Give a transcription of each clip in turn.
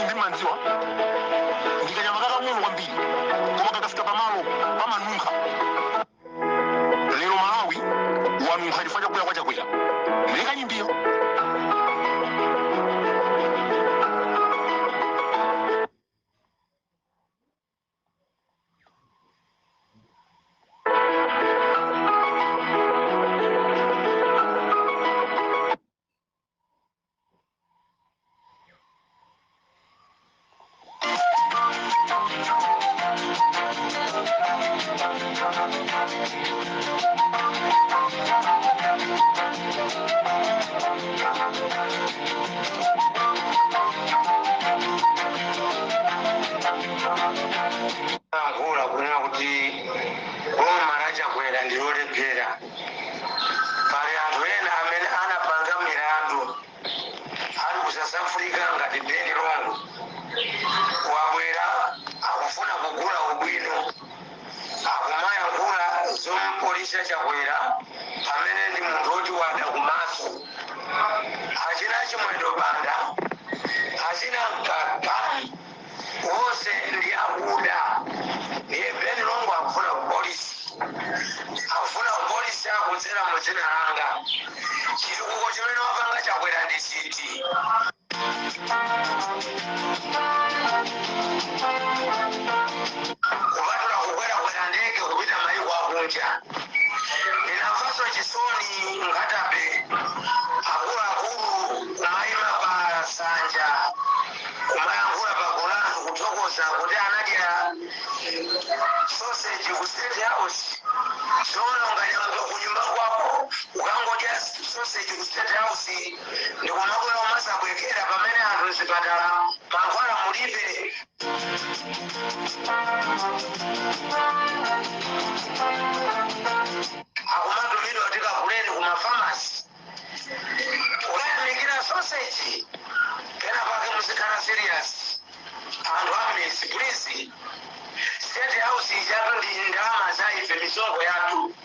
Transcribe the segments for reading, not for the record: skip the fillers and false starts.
Kanyimbi mandziwa ndi kanyama kakang'ono kwambiri, koma kakafika pamalo pamanunkha. Lero Malawi wanunkha chifukwa chakubwera kwa Chakwera ndi Kanyimbiyo. Yankhula kunena kuti boma la Chakwera ndi lolephera. Pali anthu ena amene anapanga milandu ali ku South Africa ngati Ben Longwe, wabwera akufuna kugula ubwino, akumayankhula zomupolisha Chakwera pamene ndi munthu woti wada kumaso. Achina Chimwendo Banda, achina Mkaka, wonse ndi akuda. Ndiye Ben Longwe akufuna kupolisi, akufuna kupolisi akudzera mu dzina langa. Chitukuko chimene wapanga Chakwera ndi chiti? Kupatula kukwerakwera ndege kupita mayiko akunja. Ndinamvanso chisoni Nkhata Bay, akuluakulu kumayima pa nsanja kumayankhula pa gulu kuthokoza kuti anadya sausage ku State House. Zoona, unganyamuka kunyumba kwako ukangodya sausage ku State House ndikumabwera umazabwekera pamene anthu mzipatala mankhwala mulibe? Akumatumidwa kuti kakuleni kumafamasi, ukayamikira sausage. Pena pake muzikhala serious, anthu amisi, please. State House ijatu ndi ndalama za ife, misonkho yathu.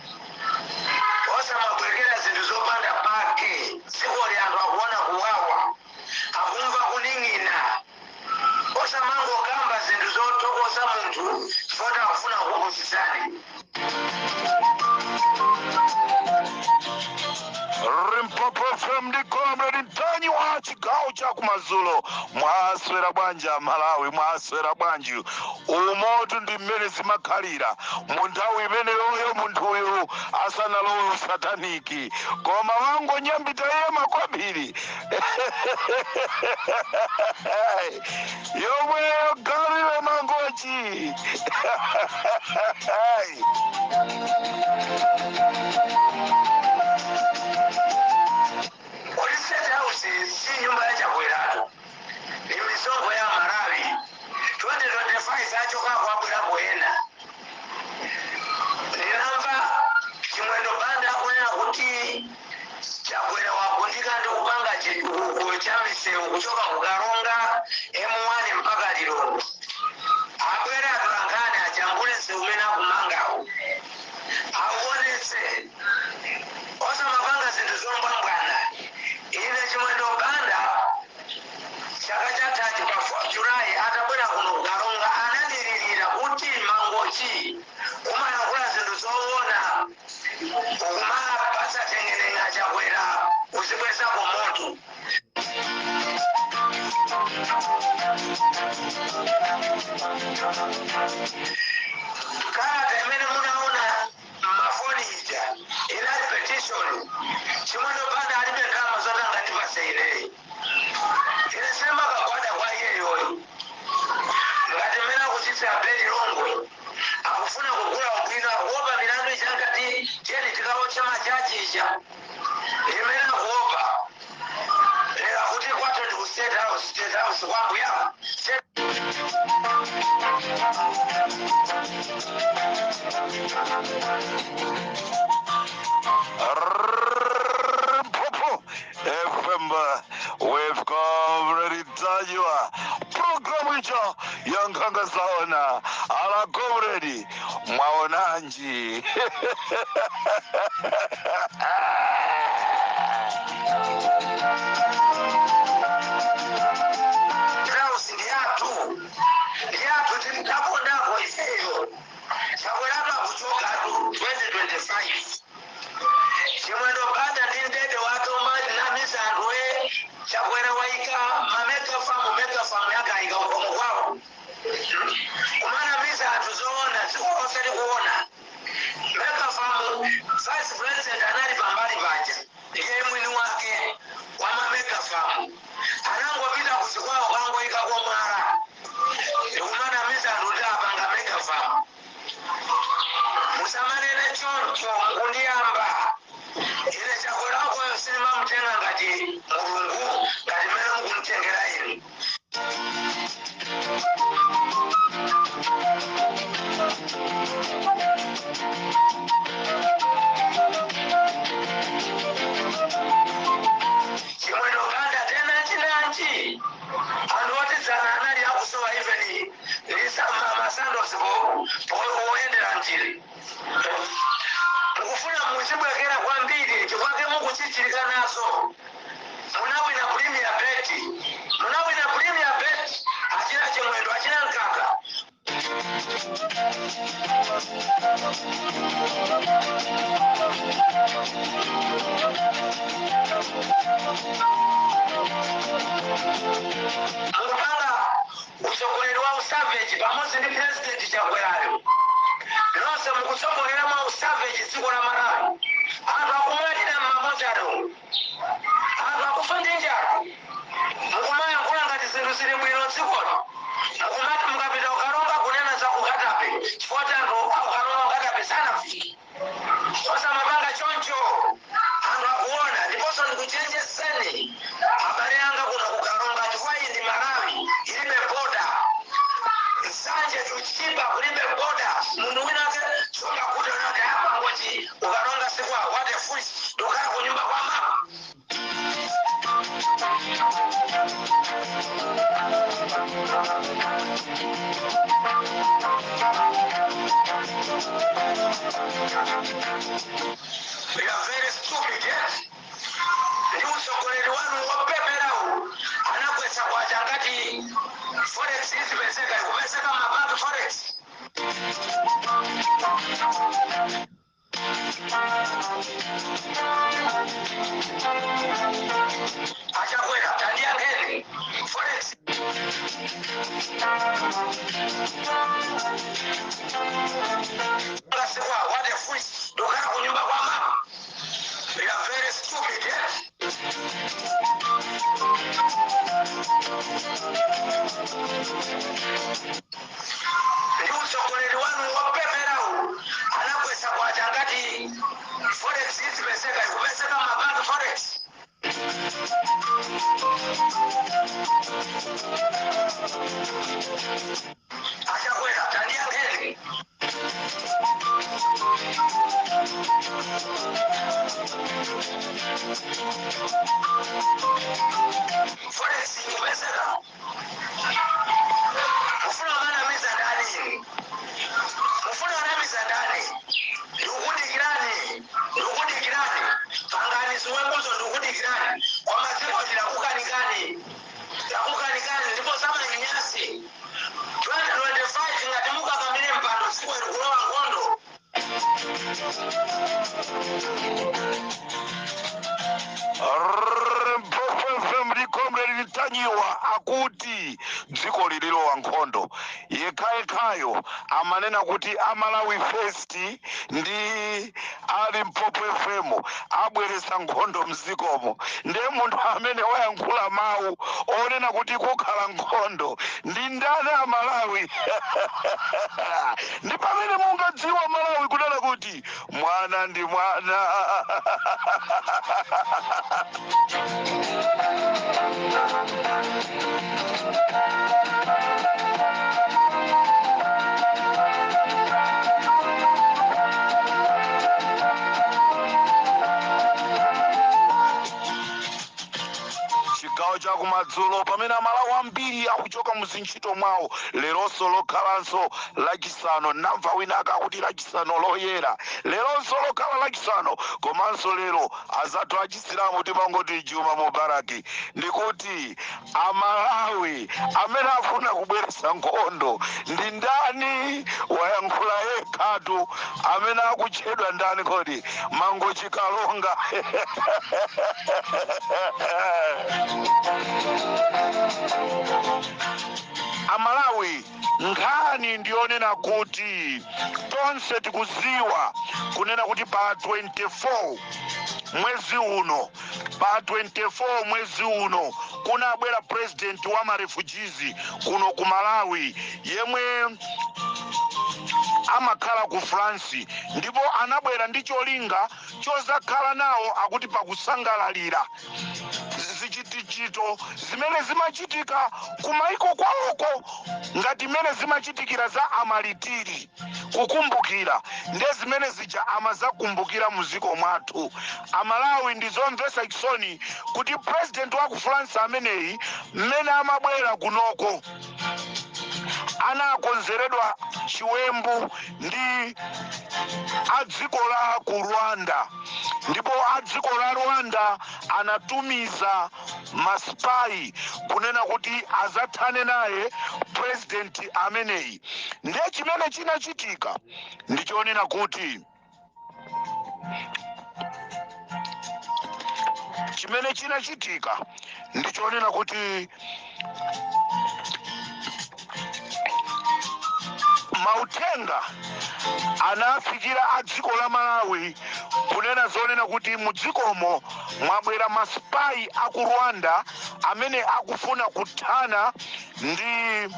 Osamabwekera zinthu zopanda pake. Dzikoli anthu akuona kuwawa, akumva kuning'ina. Osamangokamba zinthu zothokoza munthu chifukwa akufuna kukupusitsani. Limpopo FM ndi Comrade Ntanyiwa, chigawo cha kumadzulo. Mwaswera bwanji Malawi? Mwaswera bwanji? Umotu ndi mmene zimakhalira mu nthawi imeneyoyo munthu uyu asanalowe usataniki, koma wangonyambita iye makwabiri yomweyo galu Mangochi. Kodi State House si nyumba ya Chakweratu? Ndi misonkho ya Malawi. 2025 achokako, abwerako ena. Ndinamva Chimwendo Banda akunena kuti Chakwera wakundika ndi kupanga chitukuko cha misewu kuchoka ku Karonga M1 mpaka Lilongwe. Abwere atolankhani ajambule msewu umene akumangawo, auonetse. Osamapanga zinthu zombwambwana. Ine Chimwendo Banda, chaka chathachi pa 4 July atabwera kuno ku Karonga, anandilirira kuti, "Mangochi, umayankhula zinthu zoona, ukumapatsa teng'eneng'e Chakwera, uzibwezako moto." Kalata imene munaona mmafoni ija inali petition. Chimwendo Banda alibe ndalama zoti angandipase ineyi. Ine simakagwada kwa iyeyoyo ngati mmene akuchitira Ben Longwe. Akufuna kugula ubwino, akuopa milandu ija, ngati tiyeni tikawotche majaji ija imene akuopa. Lero akuti kwathu ndi ku State House. State House kwambuyawo? State Limpopo FM with Comrade Ntanyiwa, programu icho ya nkhanga zaona. Ala comrade, mwaonanji? House ndi Kumanamiza anthu zoona, dziko lonse likuona. Mega farm, vice president anali pambali paja, ndiye mwini wake wa ma mega farm. Anangopita kuchikwawo kangoyikako mwala ndikumanamiza anthu kuti apanga mega farm. Musamanene choncho, mukundiyamba ine. Chakwerakoyo sinimamutenga ngati Mulungu ngati mmene mukumutengera inu. Chimwendo Banda tenanchi nanchi, anthu otidzana anali akusowa even masandosi poyendera njiri. Mukufuna muzibwekera kwambiri chifukwa mukuchichirika nazo. Munawina Premier Bet, munawina Premier Bet, achina Chimwendo, achina Mkaka. Mukupanga utsogoleri wa usavage pamodzi ndi President Chakwerayo. Nonse mukutsogolera mwa usavage dziko la Malawi. Anthu akumwalira m'mamochari, anthu akufa ndi njala, mukumayankhula ngati zinthu zili bwino dzikolo. Mukumati mukapita ukalonga kunena za kukatape chifukwa cha anthu akukalonga kukatape sanafike. Osamapanga choncho, anthu akuona. Ndiponso ndikuchenjeseni abale anga kuno kukalonga, chifukwa iyi ndi Malawi, ilibe boda. Nsanje tuchipa kulibe boda. Munthu wina ake sungakuti unati apa ngoti ukalonga sikwa. What a foolish, ndikukhala kunyumba kwa mama. We are very stupid, yes? Ndi utsogoleri wanu wopeperawu anagwetsa kwacha ngati forex izipezeka, ikupezeka mabanki forex. Achakwera, tandiyankheni, forex ngasikwa. What a foolish, ndikukhala kunyumba kwa mama. We are very stupid, yes? Ndi utsogoleri wanu wopeperawu anagwetsa kwacha ngati forex izipezeka, ikupezeka mabanki forex. Achakwera, tandiyankheni. Forex ikupezeka. Mufuna kumanamiza ndani? Mufuna kunamiza ndani? Ndikukudikirani, ndikukudikirani. Pangani ziwembuzo, ndikukudikirani. Kwa maziko lakukanikani, lakukanikani, ndipo samanyasi 2025 ngati mukakamire mpando, dziko likulowa nkhondo. Limpopo ndi Comrade Ntanyiwa akuti dziko lililowa nkhondo. Yekhayekhayo amanena kuti Amalawi First ndi a Limpopo FM abweretsa nkhondo mdzikomo. Ndiye munthu amene wayankhula mawu onena kuti kukhala nkhondo ndi ndani, Amalawi? Ndi pamene mungadziwa, Malawi, kunena kuti mwana ndi mwana. Chigawo chakumadzulo, pamene Amalawi ambiri akuchoka muzintchito mwawo, leronso lokhalanso Lachisanu. Namva wina akakuti Lachisanu loyera, leronso lokhala Lachisanu, komanso lero azathu achisilamu timangoti Juma Mubaraki. Ndikuti Amalawi, amene afuna kubweretsa nkhondo ndi ndani? Wayankhula yekhatu amene akutchedwa ndani kodi? Mangochi, Kalonga. Amalawi. Nkhani ndiyonena kuti tonse tikuziwa kunena kuti pa 24 mwezi uno, pa 24 mwezi uno kunabwera president wa marefugees kuno ku Malawi yemwe amakhala ku France, ndipo anabwera ndi cholinga chozakhala nawo akuti pakusangalalira zichitichito zimene zimachitika kumaiko kwawoko, ngati mmene zimachitikira za amalitiri kukumbukira, nde zimene zija amazakumbukira muziko mwathu Amalawi. Ndizomvetsa chisoni kuti president wa ku France ameneyi, mmene amabwera kunoko, anakonzeredwa chiwembu ndi a dziko la ku Rwanda, ndipo a dziko la Rwanda anatumiza masipayi kunena kuti azathane naye president ameneyi. Ndiye chimene chinachitika ndichonena kuti chimene chinachitika ndichonena kuti mauthenga anafikira a dziko la Malawi kunena zonena kuti mudzikomo mwabwera masipayi aku Rwanda amene akufuna kuthana ndi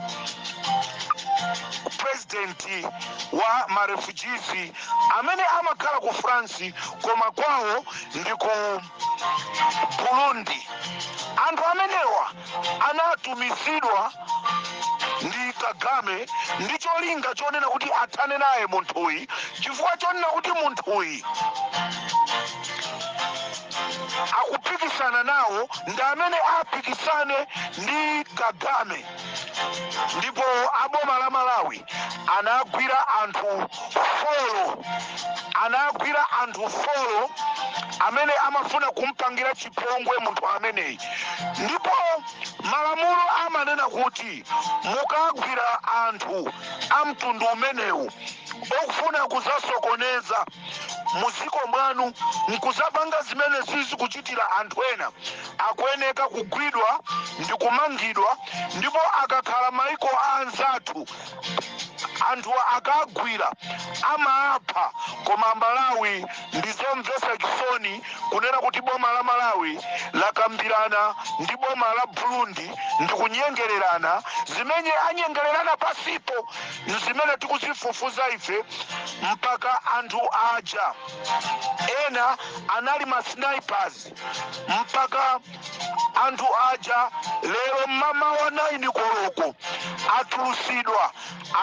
president wa marefugees amene amakhala ku France koma kwawo ndi ku Burundi. Anthu amenewa anatumizidwa ndi Kagame ndi cholinga chonena kuti athane naye munthuyi, chifukwa chonena kuti munthuyi akupikisana nawo, ndi amene apikisane ndi Kagame. Ndipo aboma la Malawi anagwira anthu four, anagwira anthu four amene amafuna kumpangira chipongwe munthu ameneyi. Ndipo malamulo amanena kuti mukagwira anthu a mtundu umenewu okufuna kuzasokoneza muziko mwanu nkuzapanga zimene sizikuchitira anthu ena, akuyeneka kugwidwa ndi kumangidwa. Ndipo akakhala maiko a anzathu, anthu akagwira amaapha. Koma Malawi, ndizomvetsa chisoni kunena kuti boma la Malawi lakambirana ndi boma la Burundi ndi kunyengererana. Zimene anyengererana pasipo zimene tikuzifufuza ife, mpaka anthu aja ena anali ma snipers, mpaka anthu aja lero mmamawa 9 koloko atulusidwa.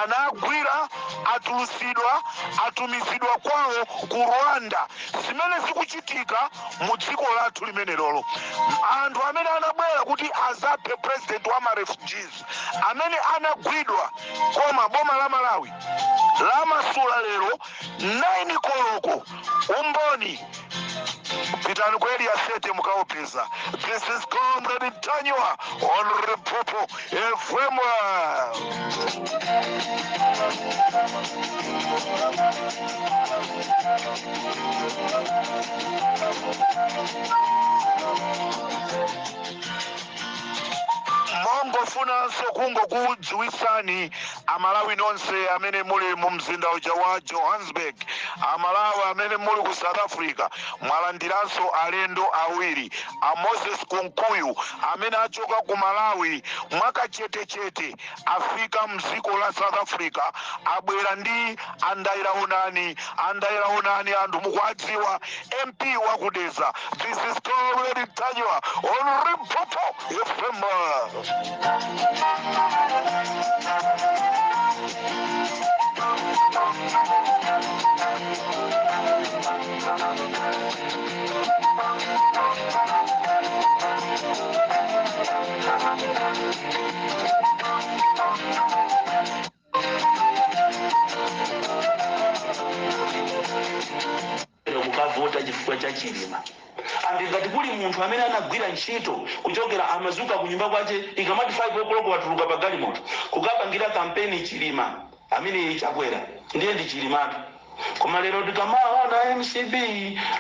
Anagwira, atulusidwa, atumizidwa kwawo ku Rwanda. Zimene zikuchitika mu dziko lathu limene lolo, anthu amene anabwera kuti azaphe president wa ma refugees amene anagwidwa, koma boma la Malawi lamasula lero 9 koloko. Umboni, pitani ku Area 30 mukaupeza. This is Comrade Ntanyiwa on Limpopo FM. Mongofunanso kungokudziwisani Amalawi nonse amene muli mu mzinda uja wa Johannesburg, Amalawi amene muli ku South Africa, mwalandiranso alendo awiri, a Moses Kunkuyu amene achoka ku Malawi mwakachetechete, afika mdziko la South Africa, abwera ndi Andaira Onani. Andaira Onani anthu mukuadziwa, MP wakudeza. This is Comrade Ntanyiwa on Limpopo FM. Kukavota chifukwa cha Chilima. And ngati kuli munthu amene anagwira ntchito kuchokera amazuka kunyumba kwache ikamati 5 o'clock, watuluka pa galimoto kukapangira kampeni Chilima, amene Chakwera ndiye ndi Chilimatu. Koma lero tikamaona MCP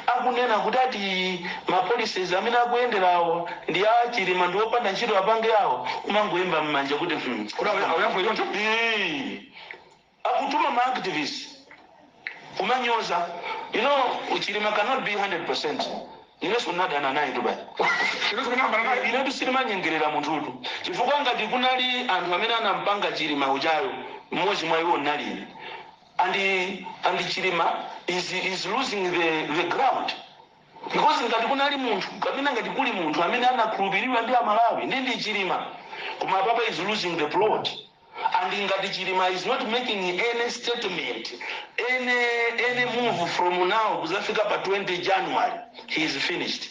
akunena kuti ati ma policies amene akuyenderawo ndi a Chilima, ndi opanda ntchito, apange awo, umangoyimba m'manja kuti Kuti awuyankhule choncho? Eh, akutuma ma activists kumanyoza. Chilima cannot be 100%. Inenso ndinadana naye tubai. Inenso kunayambana naye. Inetu silimanyengerera munthutu, chifukwa ngati kunali anthu amene anampanga Chilima ujayo, mmodzi mwa iwo nalini. And Chilima is losing the ground, because ngati kunali munthu kapena ngati kuli munthu amene anakhulupiridwa ndi Amalawi, ndi Chilima. Koma papa is losing the plot. And ngati Chilima is not making any statement, any move from now kuzafika pa 20 January, he is finished.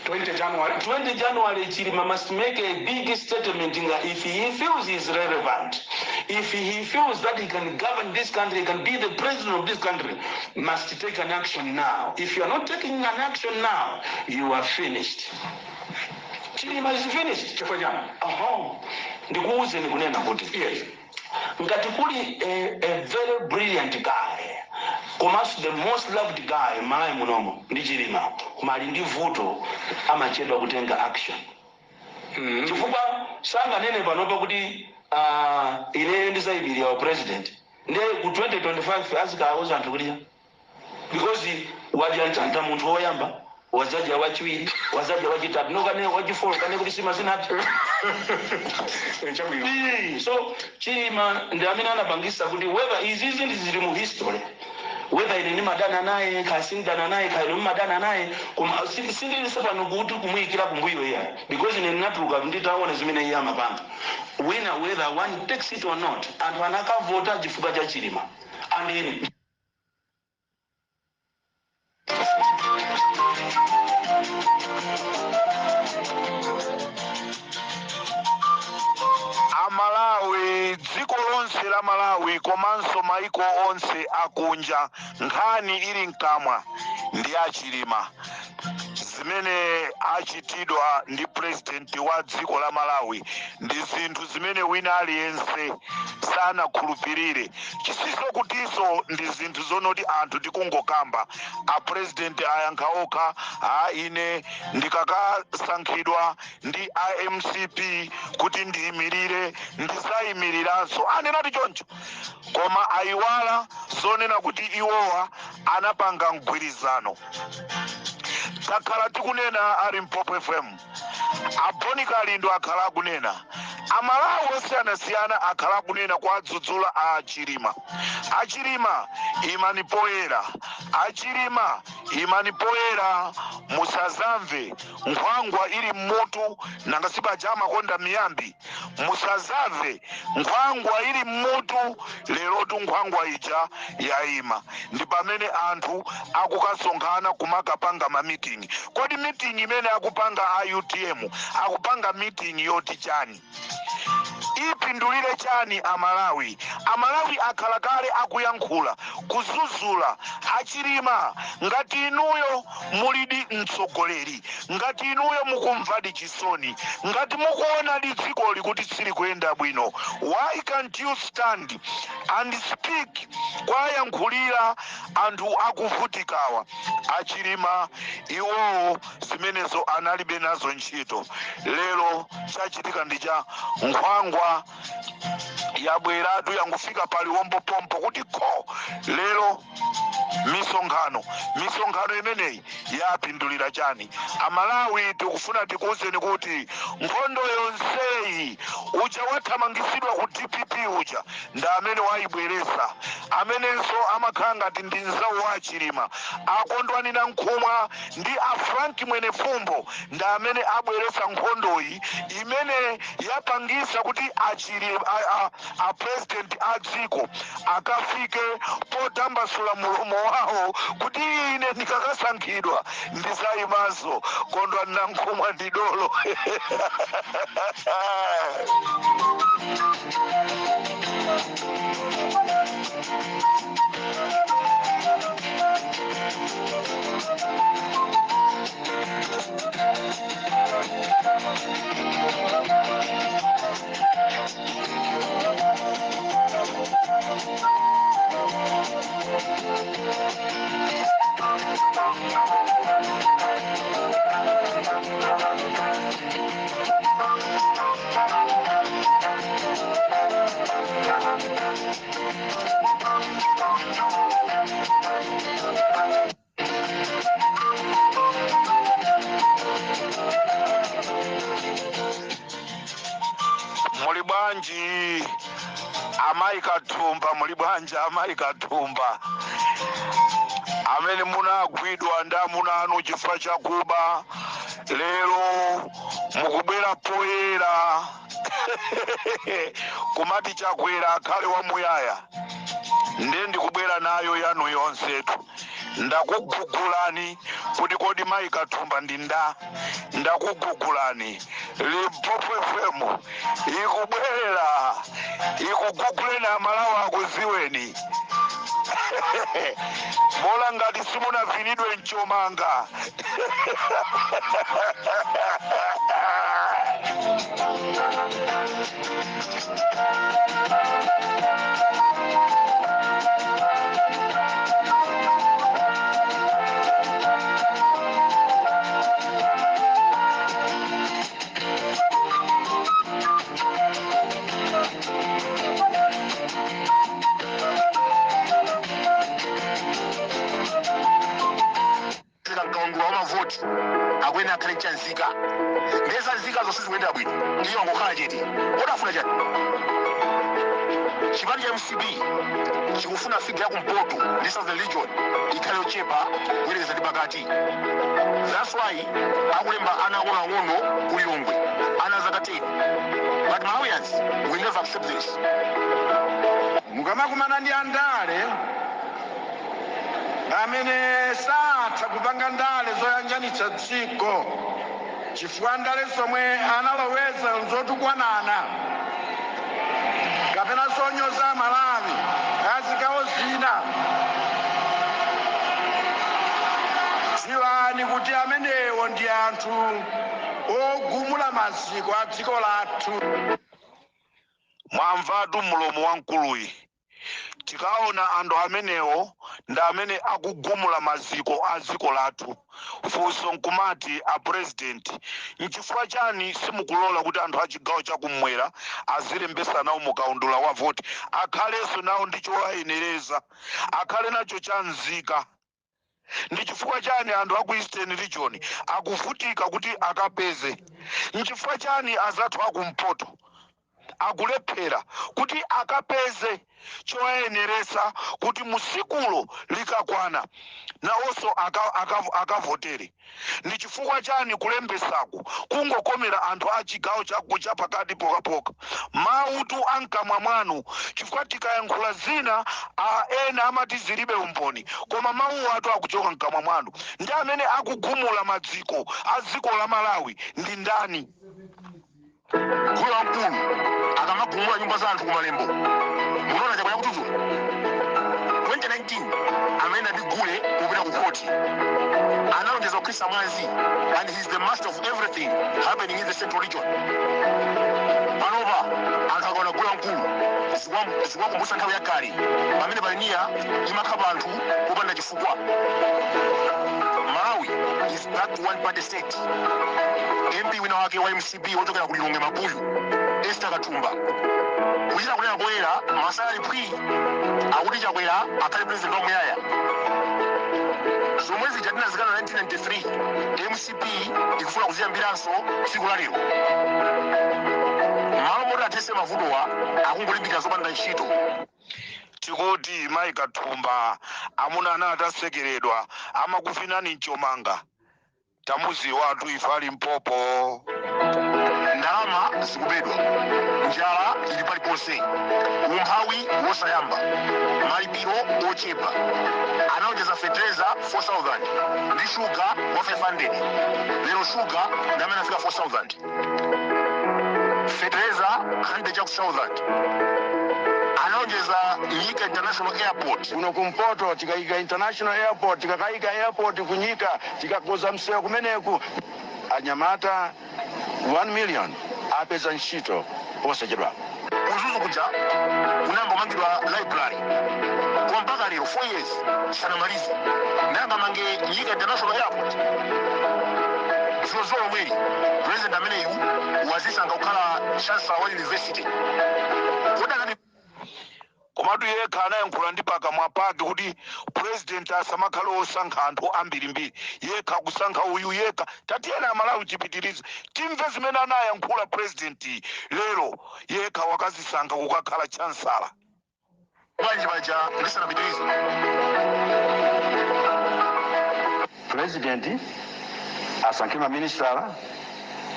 20 January. 20 January, Chilima must make a big statement nga if he feels he is relevant, if he feels that he can govern this country, he can be the president of this country, must take an action now. If you are not taking an action now, you are finished. Chilima is finished. Chifukwa chani? Aha. Ndikuwuzeni kunena kuti ngati kuli a very brilliant guy, komanso the most loved guy Malawi munomo, ndi Chilima. Koma ali ndi vuto, amachedwa kutenga action, chifukwa sanganene panopa kuti ineyo ndizayimirira wa president, ndiye ku 2025 azikawuza anthu kuti, because wadya ntanta munthu woyamba, wazadya wachiwiri, wazadya wachitatu, nokane wachifolo kane kuti simazinati. Chabwino. So Chilima ndi amene anapangisa kuti whether izizi ndi zili mu history, whether ine ndimadana naye, kaya sindidana naye, kaya ine mumadana naye, koma sindilise pano kuti kumuyikira kumbuyo iya, because ine ndinatuluka nditaona zimene iye amapanga. Wina, whether one takes it or not, anthu anakavota chifukwa cha Chilima and ine Amalawi, dziko lonse la Malawi komanso maiko onse akunja, nkhani ili mkamwa ndi aChilima, zimene achitidwa ndi president wa dziko la Malawi ndi zinthu zimene wina aliyense sanakhulupirire. Chisiso kutinso ndi zinthu zonoti anthu tikungokamba. A president ayankha okha, a ine ndikakasankhidwa ndi iMCP kuti ndiyimirire, ndizayimiriranso, anenati choncho. Koma ayiwala zonena kuti iwowa anapanga mgwirizano. Takhala tikunena a Limpopo FM, aBoni Kalindo akhala akunena, Amalawi osiyanasiyana akhala akunena kuadzudzula aChilima. AChilima, imani poyera. AChilima, imani poyera, musazamve nkhwangwa ili mmutu. Nanga sipaja amakonda miyambi? Musazamve nkhwangwa ili mmutu. Lerotu nkhwangwa ija yayima, ndi pamene anthu akukasonkhana kumakapanga ma meeting. Kodi meeting imene akupanga a UTM, akupanga meeting yoti chani? Ipindulire chani Amalawi? Amalawi akhala kale akuyankhula, kuzuzula aChilima. Ngati inuyo mulidi mtsogoleri, ngati inuyo mukumvadi chisoni, ngati mukuonadi dzikoli kuti silikuyenda bwino, why can't you stand and speak kwayankhulira anthu akuvutikawa? AChilima iwowo zimenezo analibe nazo ntchito. Lero chachitika ndi cha nkhwangwa yabweratu, yangufika paliwombo pompo kuti kho. Lero misonkhano imeneyi yapindulira chani Amalawi? Tikufuna tikuwuzeni kuti nkhondo yonseyi, uja wathamangisidwa ku DPP uja ndi amene wayibweresa, amenenso amakhala ngati ndi mzawo wa Chilima, aKondwani Nankhumwa ndi a Frank Mwenefumbo, ndi amene abweresa nkhondoyi imene yapangisa kuti a president a dziko akafike potambasula mulomo wawo kuti ine ndikakasankhidwa ndizayimanso. Kondwani Nankhumwa ndi dolo. Muli bwanji amayi Kathumba? Muli bwanji amayi Kathumba, amene munagwidwa ndi amuna anu chifukwa chakuba? Lero mukubwera poyera kumati Chakwera akhale wamuyaya. Ndiye ndikubwera nayo yanu yonsetu. Ndakugugulani kuti kodi mayi Kathumba ndi nda. Ndakugugulani. Limpopo FM ikubwera ikuguguleni, Amalawi akuziweni. Bola ngati simunavinidwe mchomanga. Mkaundula wa mavoti akwene akhale chanzika, ndeza nzika zonse zikuyendera bwino, iyo angokhala chete. Kodi afuna chani? Chipani cha MCP chikufuna figure ya kumpoto ndi Southern Region ikhale yochepa kuyerekeza ndi pakati. That's why akulemba ana ang'onoang'ono ku Lilongwe, ana zaka 10. But Malawians will never accept this. Mukamakumana ndi andale amene satha kupanga ndale zoyanjanitsa dziko, chifukwa ndale zomwe analoweza nzotukwanana kapena zonyoza Malawi azigawo zina, dziwani kuti amenewo ndi anthu ogumula maziko a dziko lathu. Mwamvatu mulomo wa mkuluyi. Tikaona anthu amenewo ndi amene akugumula maziko a dziko lathu, funso nkumati, a president, nchifukwa chani simukulola kuti anthu a chigawo chakummwera azilembesa nawo mukaundula wa voti, akhalenso nawo ndi chowayenereza, akhale nacho cha nzika? Ndi chifukwa chani anthu aku Eastern Region akuvutika kuti akapeze? Nchifukwa chani azathu akumpoto akulephera kuti akapeze chowayeneresa kuti musikulo likakwana nawonso akavotere? Ndi chifukwa chani kulembesaku kungokomera anthu a chigawo chapakati pokapoka? Mautu amkamwa mwanu, chifukwa tikayankhula zina a ena amati zilibe umboni, koma mawuwo atu akuchoka mkamwa mwanu. Ndi amene akugumula maziko a dziko la Malawi ndi ndani? Gule wamkulu akamagumula nyumba za anthu kumalembo, munaona Chakwera kudzudzula? 2019 amene ndi gule popita ku khoti analonjeza kukhetsa mwazi, and he's the master of everything happening in the Central Region. Panopa anthu akaona gule wamkulu zikuwakumbutsa nthawi yakale pamene paliniya imakhapa anthu popanda chifukwa. Malawi is back to one party state. MP wina wake wa MCP wochokera ku Lilongwe Mabuyu, Esther Katumba, kuchita kunena poyera, masaya ali phwi, akuti Chakwera akhale president wamuyaya. Zomwe zija tinazikana 1993, MCP ikufuna kuziyambiranso tsiku la lero. Malo moti athetse mavutowa, akungolimbikira zopanda ntchito. Tikuti mayi Kathumba, amuna ana atasekeredwa, amakufinani mchomanga. Tamuziwatu ife ali Mpopo. Ndalama zikubedwa, njala ili paliponse, umphawi wosayamba, malipiro ochepa. Anaonjeza fetereza 4000 ndi shuga wa 500. Lero shuga ndi amene afika 4000, fetereza 100 chaku 1000. Anaonjeza Nyika International Airport. Kuno kumpoto tikayika international airport, tikakayika airport kuNyika, tikakoza msewu kumeneku, anyamata 1 million apeza ntchito posachedwa. Ku Mzuzu kuja kunayamba kumangidwa library, koma mpaka lero 4 years sanamalize. Nanga mange Nyika International Airport? Dzulo lomweli president ameneyu wazisankha kukhala chancellor wa university. Kodi anati Koma Komatu yekha anayankhula ndi pakamwa pake kuti president asamakhale osankha anthu ambirimbiri, yekha kusankha uyu yekha. Tatiyeni Amalawi tipitirize, timve zimene anayankhula president. Lero yekha wakazisankha kukakhala chancellor. Bwanji paja ndisanapitirize. President asankhe maministala,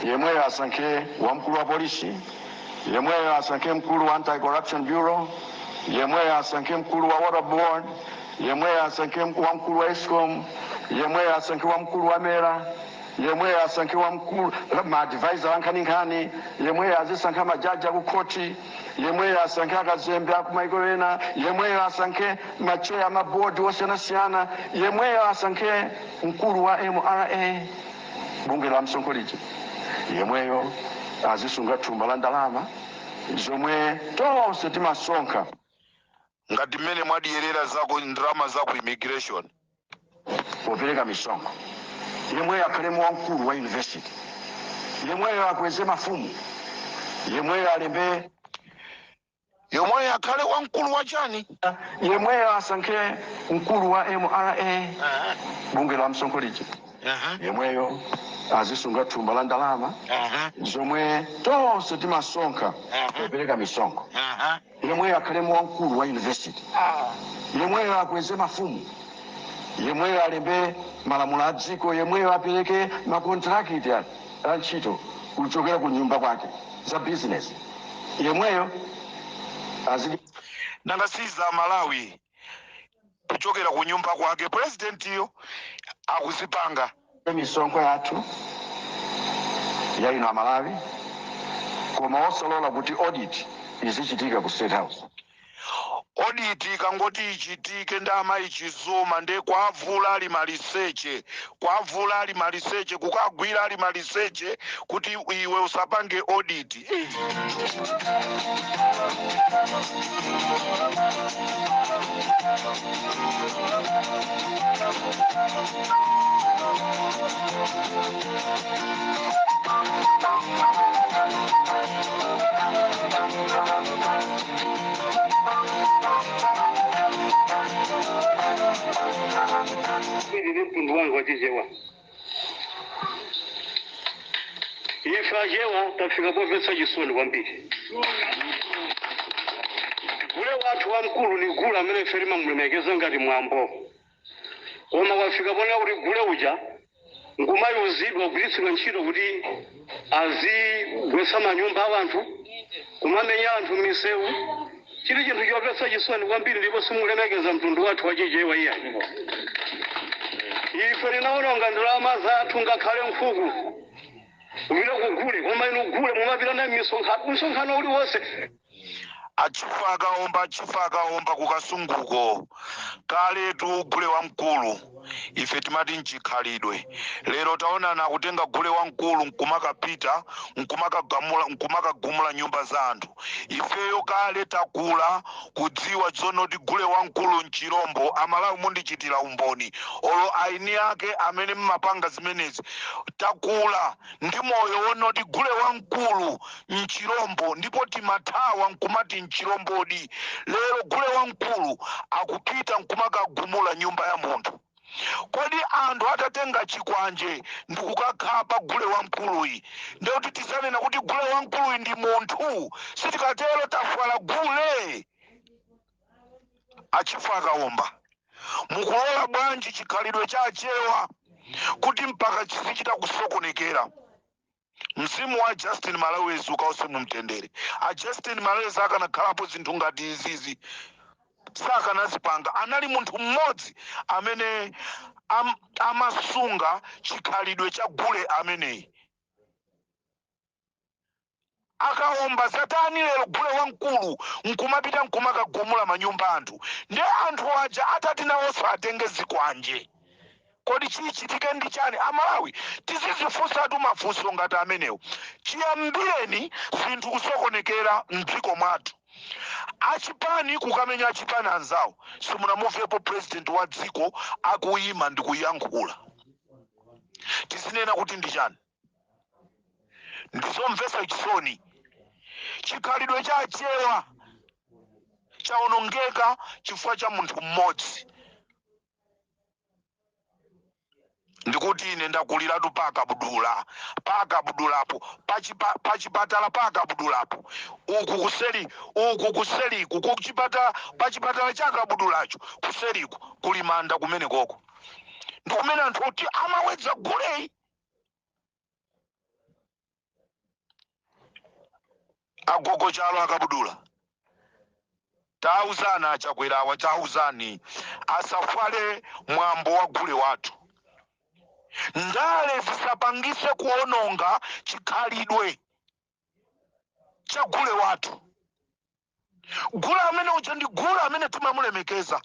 yemweyo asankhe wamkulu wa polisi, yemweyo asankhe mkulu wa Anti-Corruption Bureau, yemweyo asankhe mkulu wa Water Board, yemweyo asankhe wamkulu wa ESCOM, yemweyo asankhe wamkulu wa MERA, yemweyo asankhe wamkulu maadvisor ankhaninkhani, yemweyo azisankha majaji akukhoti, yemweyo asankhe akazembe akumaiko ena, yemweyo asankhe macheya amabodi osiyanasiyana, yemweyo asankhe mkulu wa MRA, bungwe la msonkho lija, yemweyo azisunga thumba la ndalama zomwe tonse timasonkha. Ngati mmene mwadiyerera zako ndalama za ku immigration popereka misonkho, yemweyo akhalemo wamkulu wa university, yemweyo akweze mafumu, yemweyo alembe yemweyo akhale wamkulu wa chani, yemweyo asankhe mkulu wa MRA, bungwe la msonkho lija, yemweyo azisunga thumba la ndalama zomwe tonse timasonkha popereka misonkho, yemweyo akhalemo wamkulu wa university, yemweyo akweze mafumu, yemweyo alembe malamulo a dziko, yemweyo apereke makontrakiti a ntchito kuchokera ku nyumba kwake za business, yemweyo azidi Nanga siza Malawi kuchokera ku nyumba kwake presidentiyo akuzipanga. Misonkho yathu ya ino Amalawi, koma osalola kuti audit izichitika ku State House. Audit ikangoti ichitike ndi amayi Chizuma, nde kwavula ali maliseche, kwavula ali maliseche, kukagwira ali maliseche kuti iwe usapange audit. Ili mtundu wangu wa Chichewa. Ife Achewa tafika pomvetsa chisoni kwambiri. Gule wathu wamkulu ni gule amene ife timamulemekeza ngati mwambo, koma wafika ponena kuti gule uja ngumayuzidwa, kugwiritsidwa ntchito kuti azigwetsa manyumba a anthu, kumamenya anthu m'misewu. Chili chinthu chomvetsa chisoni kwambiri ndipo simulemekeza mtundu wathu wa Chichewa iyayi. Ife tinaononga ndalama zathu, ngakhale nkhuku, kupita kugule, koma inu gule mumapita naye misonkhano, msonkhano uliwonse. Achifa akaomba, achifa akaomba kukasunguko. Kaletu gule wamkulu ife timati nchikhalidwe. Lero taonana akutenga gule wamkulu nkumakapita nkumakagamula nkumakagumula nyumba za anthu. Ifeyo kale takula kudziwa zonoti gule wamkulu nchirombo. Amalawi mundichitira umboni, olo aini ake amene mmapanga zimenezi, takula ndi moyo wonoti gule wamkulu nchirombo ndipo timathawa nkumati nchirombodi. Lero gule wamkulu akupita nkumakagumula nyumba ya munthu. Kodi anthu atatenga chikwanje ndikukakhapa gule wamkuluyi, ndekuti tizanena kuti gule wamkuluyi ndi munthu? Sitikatero, tafwala gule. Achifa akaomba, mukulola bwanji chikhalidwe cha Achewa kuti mpaka chizichita kusokonekera? Mzimu wa Justin Malewezi ukause mumtendere. A Justin Malewezi akanakhalapo, zinthu ngati izizi sakanazipanga. Anali munthu mmodzi amene amasunga chikhalidwe cha gule ameneyi. Akaomba, zatani lero gule wamkulu nkumapita nkumakagumula manyumba anthu? Ndi anthu aja atati nawonso atenge zikwanje, kodi chichitike ndi chani? Amalawi tizizifunsatu mafunso ngati amenewo. Chiyambireni zinthu kusokonekera mdziko mwathu, achipani kukamenya achipani anzawo, simunamumvepo president wa dziko akuyima ndi kuyankhula. Tizinena kuti ndi chani? Ndizomvetsa chisoni. Chikhalidwe cha Achewa Chaonongeka chifukwa cha munthu mmodzi. Ndikuti ine ndakuliratu pakabudula, pakabudulapo, pachipatala pakabudulapo, uku kuseri, uku kuseriku kuchipatala, pachipatala chakabudulacho kuseriku kuli manda kumene koko ndi kumene anthu oti amawedza guleyi. Agogo chalo akabudula, tauzani achakwerawa, tauzani asafwale mwambo wa gule wathu. Ndale zisapangise kuononga chikhalidwe cha gule wathu. Gule amene uja ndi gule amene timamulemekeza,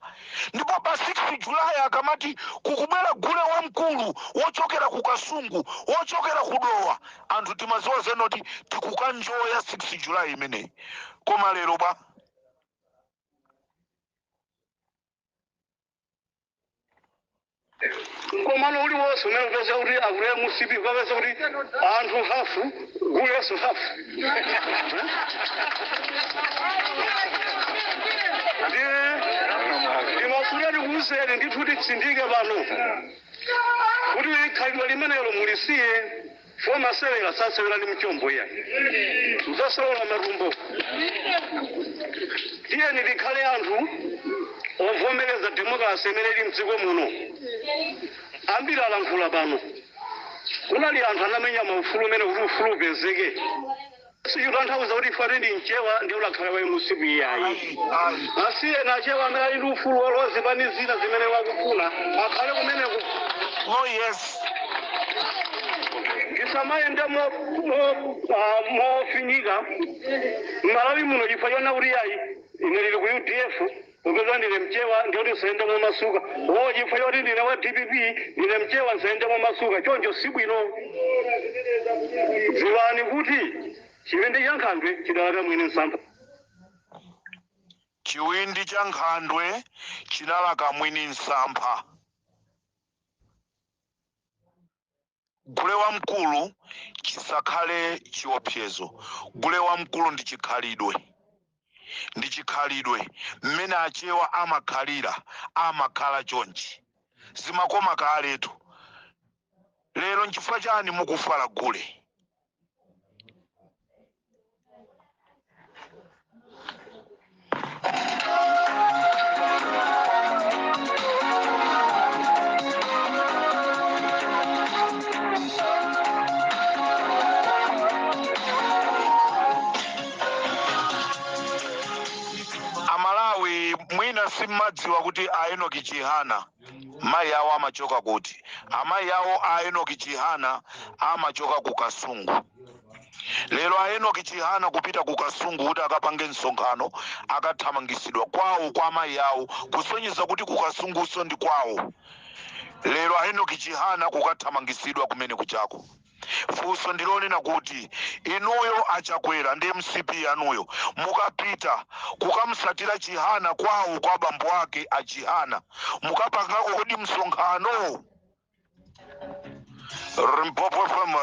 ndipo pa 6 Julayi akamati kukubwera gule wamkulu wochokera ku Kasungu, wochokera ku Dowa, anthu timaziwa zenoti tikukanjoya 6 Julayi imeneyi. Koma lero bwa Mkomano uliwonse umene upeza kuti akule MCP, ukapeza kuti anthu hafu guleso hafu. Ndiye ndimafuna ndikuwuzeni ndithu, titsindike pano kuti khalidwe limenelo mulisiye. Fo masewera sasewera ndi mchombo iya, mzasolola matumbo. Tiyeni tikhale anthu ovomereza demokrasi imene ili mdziko muno. Ambiri alankhula pano, kunali anthu anamenya maufulu umene kuti ufulu upezeke. Sichitanthauza kuti ife ndi mchewa ndi ulakhala wa MCP, iyayi. Asiye nachewa amene ali ndi ufulu wolowa zipani zina zimene wakufuna akhale kumeneko. Oh yes. Ndisamayende mofinyika m'Malawi muno chifukwa chona kuti yayi, ine ndili ku UDF, popeza ndine mchewa ndiyoti nsayende momasuka, o chifukwa choti ndine wa DPP, ndine mchewa, nsayende momasuka. Choncho sibwino. Dziwani kuti chiwindi cha nkhandwe chidalaka mwini msampha. Chiwindi cha nkhandwe chinalaka mwini msampha. Gule wamkulu chisakhale chiopsezo. Gule wamkulu ndi chikhalidwe, ndi chikhalidwe mmene achewa amakhalira, amakhala chonchi, zimakoma kaletu. Lero nchifukwa chani mukufala gule? Amalawi mwina simmadziwa kuti a Enoki Chihana mayi awo amachoka kuti. Amayi awo a Enoki Chihana amachoka ku Kasungu. Lero a Enoki Chihana kupita ku Kasungu kuti akapange msonkhano, akathamangisidwa kwawo kwa amayi awo, kusonyeza kuti ku Kasunguso ndi kwawo. Lero a Enoki Chihana kukathamangisidwa kumene kuchako. Funso ndilonena kuti inuyo achakwera ndi MCP yanuyo mukapita kukamsatira Chihana kwawo kwa bambo ake a Chihana, mukapangako kodi msonkhano? Limpopo FM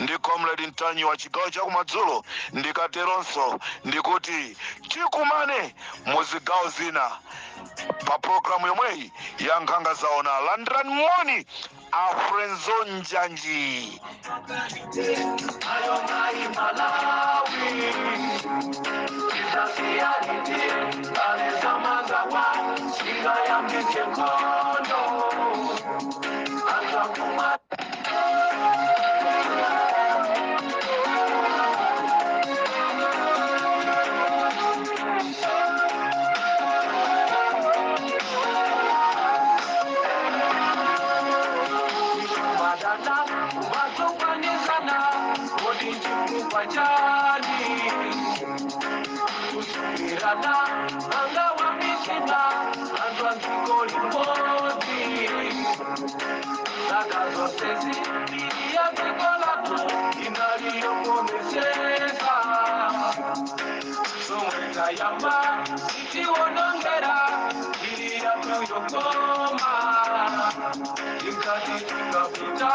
ndi Comrade Ntanyi wa chigawo chakumadzulo. Ndikateronso ndikuti tikumane muzigawo zina pa programu yomweyi ya Nkhanga Zaona. Landirani moni, Afrenzo Njanji. Ayo mai Malawi, tisasiyalite alezamangawa singayambise nkhondo anthu akuma. Madana umatokwanizana kodi chifukwa chani kusukirana anga wamisina anthu anziko limodzi zaka zonsezi mbiri ya dziko lathu inaliyokomesesa somwe tayamba titionongera mbiri yathu yokoma ikati tikapita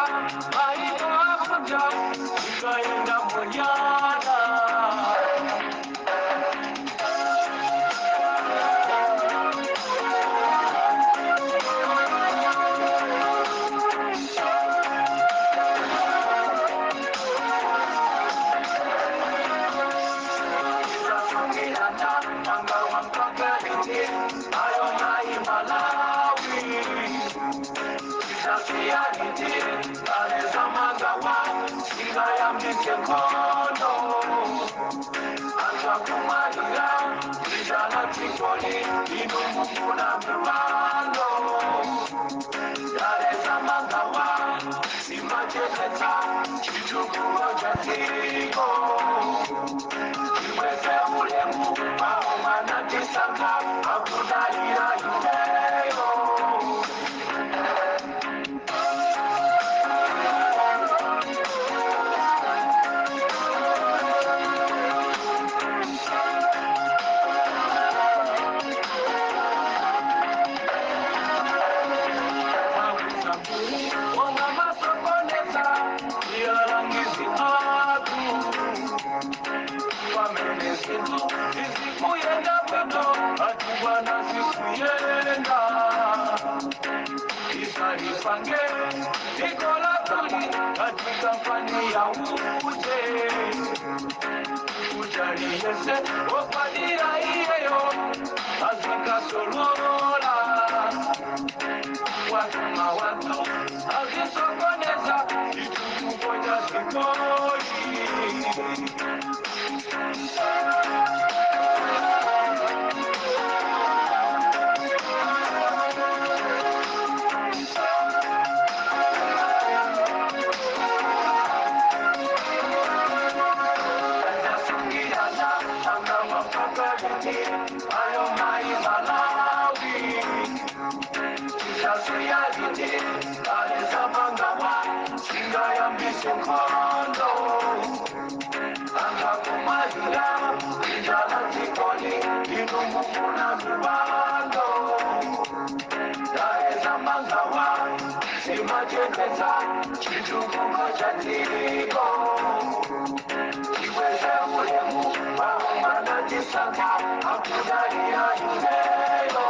maiko akunja tikaenda monyada. Zasungirana mangawa mpaka liti? Ayo mai Malawi, Isasiyaliti aleza mangawa singayambise nkhondo. Anzakumalira ijana tikoli ino mukuna mibando yaleza mangawa simacheketa chitukuko cha dziko. Iweze ulemu paomana tisanga akudalira ifeyo. Ona masokoneza iyalangizi atu pamene zinthu zizikuyenda bwino, atubwana zikuyenda isalipange dziko latuli ngati kampani ya uje ujaliyese okwadira iyeyo azikasolola watuma watu azisokoneza chitukuko cha dzikoli. Zasungirana mangawa mpaka liti? Ayo mai Malawi, Isasiyaliti aleza mangawa singayambise nkhondo. Angakumalira ijana dzikoli ino mukuna mibando yaeza mangawa simachepetsa chitukuko cha dziko. Iweze ulemu waumana tisanga akudalira ifeyo.